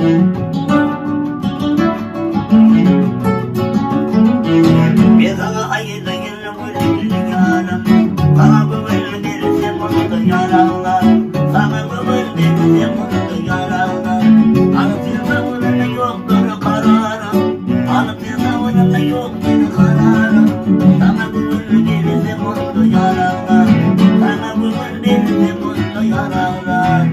Men saňa aýdaýyn gülgül ýarym, Saňa göwün bersem onda ýaraglar, Saňa göwün bersem onda ýaraglar. Alyp ýa ýokdur kararym, Alyp ýa ýokdur kararym, Saňa göwün bersem onda ýaraglar, Saňa göwün bersem onda ýaraglar.